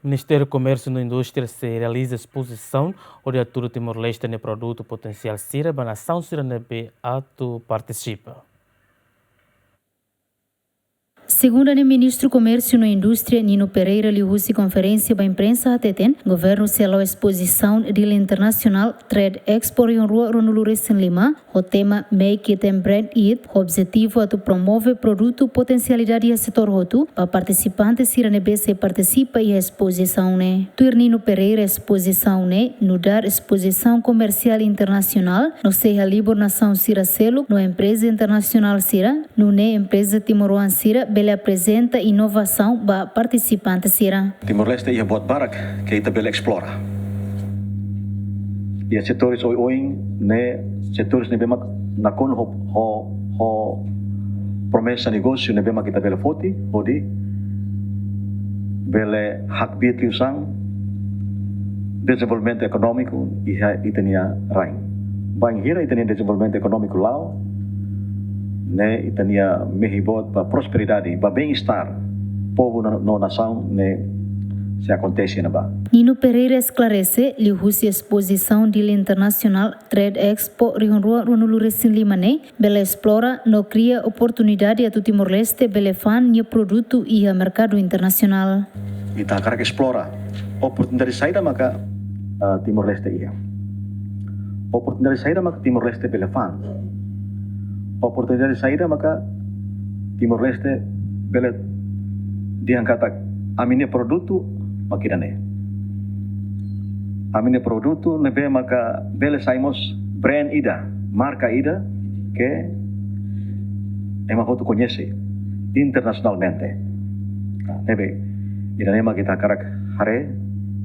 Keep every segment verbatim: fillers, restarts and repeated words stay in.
Ministériu Komérsiu no Indústria sei realiza espozisaun hodi hatudu Timor-Leste nia produtu potensiál sira ba nasaun sira ne'ebé atu partisipa. Segundu ne'e, Ministru Komérsiu no Indústria Nino Pereira liuhusi konferénsia ba imprensa hateten, governu sei hala'o espozisaun Dili Internasionál Trade Expo rihun rua ruanulu resin lima, ho tema Make It and Brand It, ho objetivu atu promove produtu potensialidade iha setór hotu ba partisipante sira ne'ebé sei partisipa iha espozisaun ne'e. Tuir Nino Pereira, espozisaun ne'e nu'udar espozisaun komersiál internasionál no sei halibur nasaun sira seluk no empreza internasionál sira, nune'e empreza timoroan sira bele aprezenta inovasaun ba partisipante sira. Timor-Leste iha buat barak ke ita bele esplora. Iha setores oioin ne'e, setores ne'ebé mak nakonu ho, ho, ho promesa negósiu ne'ebé mak ita bele foti hodi bele hakbiit liu san dezenvolvimentu ekonómiku iha ita-nia rain. Bainhira ita-nia dezenvolvimentu ekonómiku la'o, ne'e ita-nia mehi boot ba prosperidade, ba bem-estar povu no, no nasaun ne'e sei akontese iha ne'ebá. Nino Pereira esklarese, liuhusi espozisaun Dili Internasionál Trade Expo rihun rua ruanulu resin lima ne'e bele esplora no kria oportunidade atu Timor-Leste bele fa'an nia produtu iha merkadu internasionál. Ita hakarak esplora oportunidade saida maka, ah, Timor-Leste iha. Oportunidade saida maka Timor-Leste bele fa'an. Oportunidade saida maka Timor-Leste bele dehan katak ami-nia produtu mak ida-ne'e. Ami-nia produtu ne'ebé maka bele sai mós brand ida, marka ida ke ema hotu koñese internasionalmente. Nah, ne'ebé, ida-ne'e mak ita hakarak haree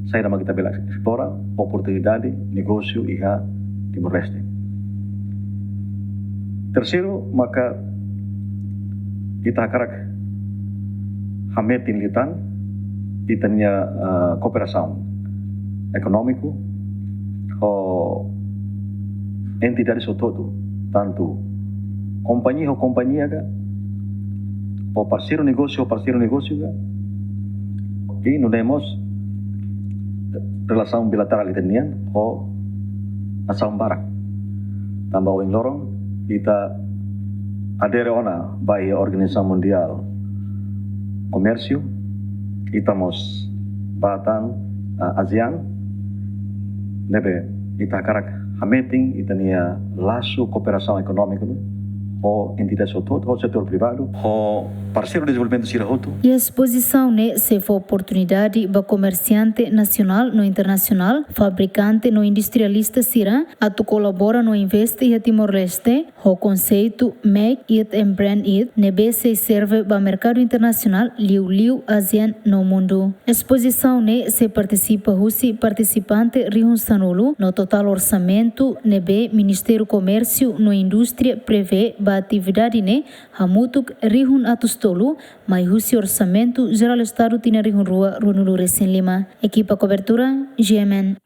saida mak ita bele esplora oportunidade negósiu iha Timor-Leste. Terseiru, maka ita hakarak hametin liután ita-nia, ah, kooperasaun ekonómiku ho entidade hotu-hotu, tantu kompañia ho kompañia ka, ho parseiru negósiu ho parseiru negósiu ka, i nune'e mós relasaun bilaterál ita-nian ho nasaun barak. Tanba ohin loron ita adere ona ba iha Organizasaun Mundiál Komérsiu, ita mós bá tan, ah, ASEAN, ne'ebé ita hakarak hametin ita-nia lasu kooperasaun ekonómiku ho entidade hotu-hotu, ho setór privadu, ho parseiru dezenvolvimentu sira hotu. Iha espozisaun ne'e sei fó oportunidade ba komersiante nasionál no internasionál, fabrikante no industrialista sira atu kolabora no investe iha Timor-Leste, ho konseitu Make It and Brand It, ne'ebé sei serve ba merkadu internasionál, liuliu ASEAN no mundu. Espozisaun ne'e sei partisipa husi partisipante rihun sanulu, no totál orsamentu ne'ebé Ministériu Komérsiu no Indústria prevee ba atividade ne'e hamutuk rihun atus tolu, mai husi Orsamentu Jerál Estadu tinan rihun rua ruanulu resin lima. Ekipa kobertura, G M N.